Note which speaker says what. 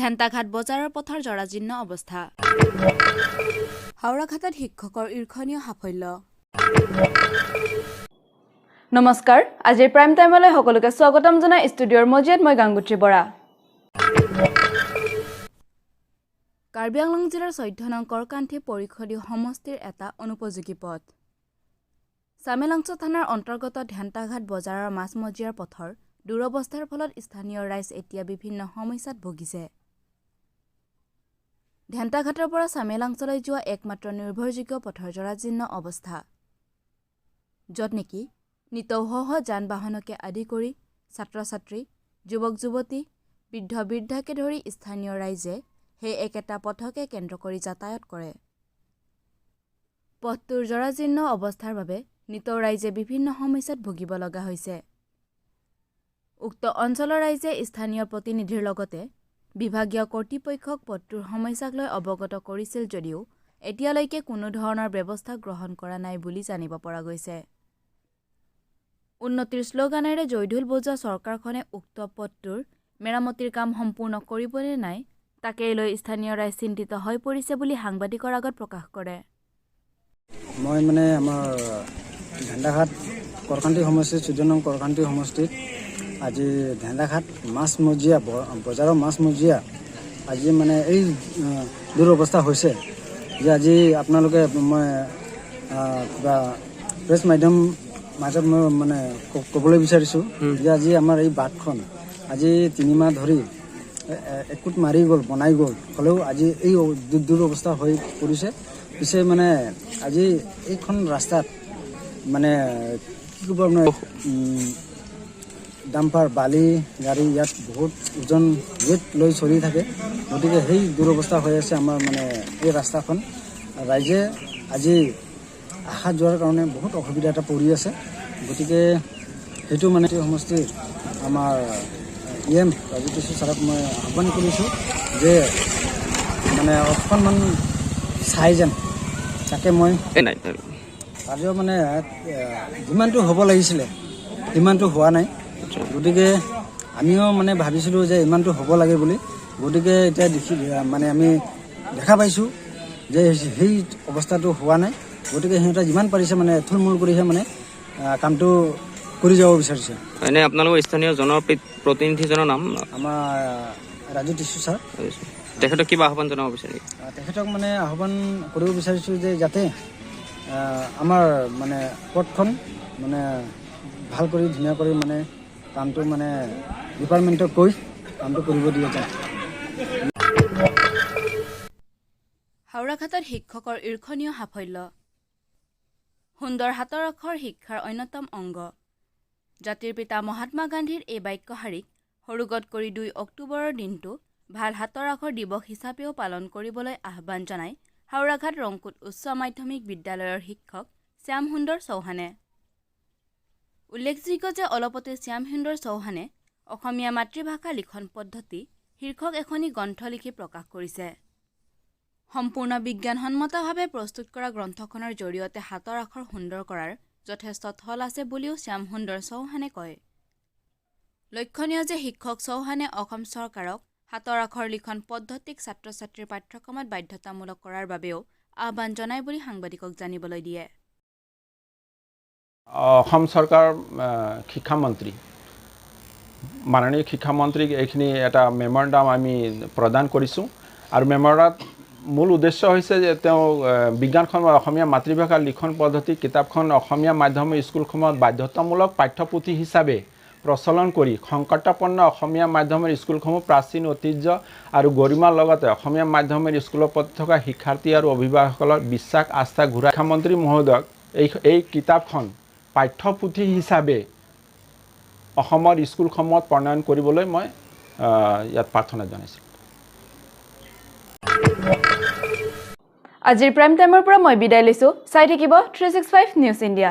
Speaker 1: ধেন্তাঘাট বজাৰৰ পথৰ জৰাজীৰ্ণ অৱস্থা। হাওৰাঘাটত শিক্ষকৰ ঈৰ্ষণীয় সাফল্য।
Speaker 2: নমস্কাৰ, আজিৰ প্ৰাইম টাইমলৈ সকলোকে স্বাগতম জনাই ষ্টুডিঅ'ৰ মজিয়াত মই গাংগুত্ৰী বৰা।
Speaker 1: কাৰ্বি আংলং জিলাৰ 14 নং কৰকান্থি পৰিষদীয় সমষ্টিৰ এটা অনুপযোগী পথ। চামেলাংছ থানাৰ অন্তৰ্গত ধেন্তাঘাট বজাৰৰ মাজমজিয়াৰ পথৰ দুৰৱস্থাৰ ফলত স্থানীয় ৰাইজ এতিয়া বিভিন্ন সমস্যাত ভুগিছে। ধেন্তাঘাটৰ পৰা চামেলাংছলৈ যোৱা একমাত্ৰ নিৰ্ভৰযোগ্য পথৰ জৰাজীৰ্ণ অৱস্থা, য'ত নেকি নিতৌ শ শ যান বাহনকে আদি কৰি ছাত্ৰ ছাত্ৰী, যুৱক যুৱতী, বৃদ্ধ বৃদ্ধাকে ধৰি স্থানীয় ৰাইজে সেই একেটা পথকে কেন্দ্ৰ কৰি যাতায়াত কৰে। পথটোৰ জৰাজীৰ্ণ অৱস্থাৰ বাবে নিতৌ ৰাইজে বিভিন্ন সমস্যাত ভুগিব লগা হৈছে। উক্ত অঞ্চলৰ ৰাইজে স্থানীয় প্ৰতিনিধিৰ লগতে বিভাগীয় কৰ্তৃপক্ষক পথটোৰ সমস্যাক লৈ অৱগত কৰিছিল যদিও এতিয়ালৈকে কোনো ধৰণৰ ব্যৱস্থা গ্ৰহণ কৰা নাই বুলি জানিব পৰা গৈছে। উন্নতিৰ শ্লোগানেৰে জয়ঢোল বজোৱা চৰকাৰখনে উক্ত পথটোৰ মেৰামতিৰ কাম সম্পূৰ্ণ কৰিবনে নাই তাকেই লৈ স্থানীয় ৰাইজ চিন্তিত হৈ পৰিছে বুলি সাংবাদিকৰ আগত প্ৰকাশ কৰে।
Speaker 3: মই মানে আমাৰ ধেন্দাঘাট কৰকান্তি সমষ্টিত, 14 নং কৰকান্তি সমষ্টিত আজি ধেন্দাঘাট মাছমজিয়া বজাৰৰ মাছমজিয়া আজি মানে এই দুৰৱস্থা হৈছে যে আজি আপোনালোকে মই কিবা প্ৰেছ মাধ্যম মাজত মই মানে ক'বলৈ বিচাৰিছোঁ যে আজি আমাৰ এই বাটখন আজি 3 মাহ ধৰি একোট মাৰি গ'ল, বনাই গ'ল, হ'লেও আজি এই দুৰৱস্থা হৈ পৰিছে। পিছে মানে আজি এইখন ৰাস্তাত মানে কি ক'ব আপোনাৰ, ডাম্পাৰ, বালি গাড়ী ইয়াত বহুত ওজন ৱেট লৈ চলি থাকে। গতিকে সেই দুৰৱস্থা হৈ আছে আমাৰ মানে এই ৰাস্তাখন। ৰাইজে আজি অহা যোৱাৰ কাৰণে বহুত অসুবিধা এটা পৰি আছে। গতিকে সেইটো মানে এই সমষ্টিৰ আমাৰ ই এম ৰাজু টিছু ছাৰক মই আহ্বান কৰিছোঁ যে মানে অকণমান চাই যেন, তাকে মই
Speaker 4: নাই।
Speaker 3: কাৰ্য মানে যিমানটো হ'ব লাগিছিলে সিমানটো হোৱা নাই। গতিকে আমিও মানে ভাবিছিলোঁ যে ইমানটো হ'ব লাগে বুলি। গতিকে এতিয়া দেখি মানে আমি দেখা পাইছোঁ যে সেই অৱস্থাটো হোৱা নাই। গতিকে সিহঁতে যিমান পাৰিছে মানে থুলমূল কৰিহে মানে কামটো কৰি যাব বিচাৰিছে।
Speaker 4: এনে আপোনালোকৰ স্থানীয় জনপ্ৰতিনিধিজনৰ নাম?
Speaker 3: আমাৰ ৰাজু টিছু ছাৰ।
Speaker 4: তেখেতক কিবা আহ্বান জনাব বিচাৰে নেকি?
Speaker 3: তেখেতক মানে আহ্বান কৰিব বিচাৰিছোঁ যে যাতে আমাৰ মানে পথখন মানে ভাল কৰি ধুনীয়া কৰি মানে কামটো মানে ডিপাৰ্টমেণ্টক কৈ কামটো কৰিব দিয়ে যায়।
Speaker 1: হাওৰাঘাটত শিক্ষকৰ ঈৰ্ষণীয় সাফল্য। সুন্দৰ হাতৰ আখৰ শিক্ষাৰ অন্যতম অংগ। জাতিৰ পিতা মহাত্মা গান্ধীৰ এই বাক্যশাৰীক সৰোগত কৰি 2 অক্টোবৰৰ দিনটো ভাল হাতৰ আখৰ দিৱস হিচাপেও পালন কৰিবলৈ আহ্বান জনায় হাওৰাঘাট ৰংকুট উচ্চ মাধ্যমিক বিদ্যালয়ৰ শিক্ষক শ্যামসুন্দৰ চৌহানে। উল্লেখযোগ্য যে অলপতে শ্যামসুন্দৰ চৌহানে অসমীয়া মাতৃভাষা লিখন পদ্ধতি শীৰ্ষক এখনি গ্ৰন্থ লিখি প্ৰকাশ কৰিছে। সম্পূৰ্ণ বিজ্ঞানসন্মতভাৱে প্ৰস্তুত কৰা গ্ৰন্থখনৰ জৰিয়তে হাতৰ আখৰ সুন্দৰ কৰাৰ যথেষ্ট থল আছে বুলিও শ্যামসুন্দৰ চৌহানে কয়। লক্ষণীয় যে শিক্ষক চৌহানে অসম চৰকাৰক হাতৰ আখৰ লিখন পদ্ধতিক ছাত্ৰ ছাত্ৰীৰ পাঠ্যক্ৰমত বাধ্যতামূলক কৰাৰ বাবেও আহ্বান জনায় বুলি সাংবাদিকক জানিবলৈ দিয়ে।
Speaker 5: অসম চৰকাৰ শিক্ষামন্ত্ৰী, মাননীয় শিক্ষামন্ত্ৰীক এইখিনি এটা মেমৰেণ্ডাম আমি প্ৰদান কৰিছোঁ আৰু মেমৰেণ্ডাম মূল উদ্দেশ্য হৈছে যে তেওঁ বিজ্ঞানসন্মত অসমীয়া মাতৃভাষাৰ লিখন পদ্ধতি কিতাপখন অসমীয়া মাধ্যমৰ স্কুলসমূহত বাধ্যতামূলক পাঠ্যপুথি হিচাপে প্ৰচলন কৰি সংকটাপন্ন অসমীয়া মাধ্যমৰ স্কুলসমূহ প্ৰাচীন ঐতিহ্য আৰু গৰিমাৰ লগতে অসমীয়া মাধ্যমৰ স্কুলৰ প্ৰতি থকা শিক্ষাৰ্থী আৰু অভিভাৱকসকলৰ বিশ্বাস আস্থা ঘূৰাই শিক্ষামন্ত্ৰী মহোদয়ক এই কিতাপখন পাঠ্যপুথি হিচাপে অসমৰ স্কুলসমূহত প্ৰণয়ন কৰিবলৈ মই ইয়াত প্ৰাৰ্থনা জনাইছোঁ।
Speaker 2: আজিৰ প্ৰাইম টাইমৰ পৰা মই বিদায় লৈছোঁ। চাই থাকিব 365 নিউজ ইণ্ডিয়া।